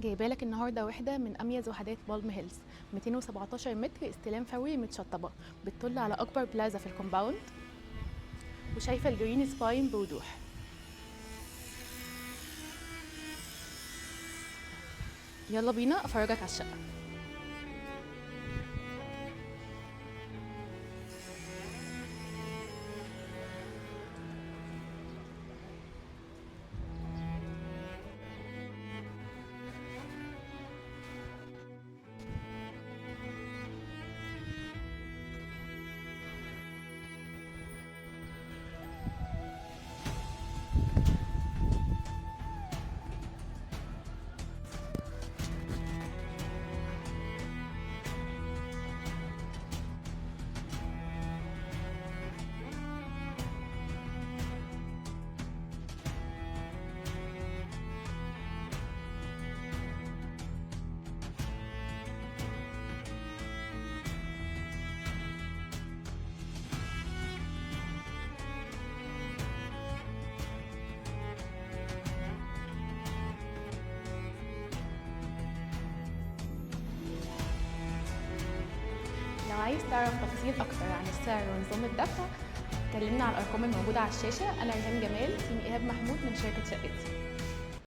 جايبالك النهارده وحده من اميز وحدات بالم هيلز، 217 متر استلام فوري متشطبه، بتطل على اكبر بلازا في ال compound وشايفه ال green spine بوضوح. يلا بينا افرجك على الشقة. لو عايز تعرف تفاصيل اكتر عن السعر ونظام الدفع كلمنا على الارقام الموجودة على الشاشة. انا ريهام جمال، team ايهاب محمود من شركة شقتي.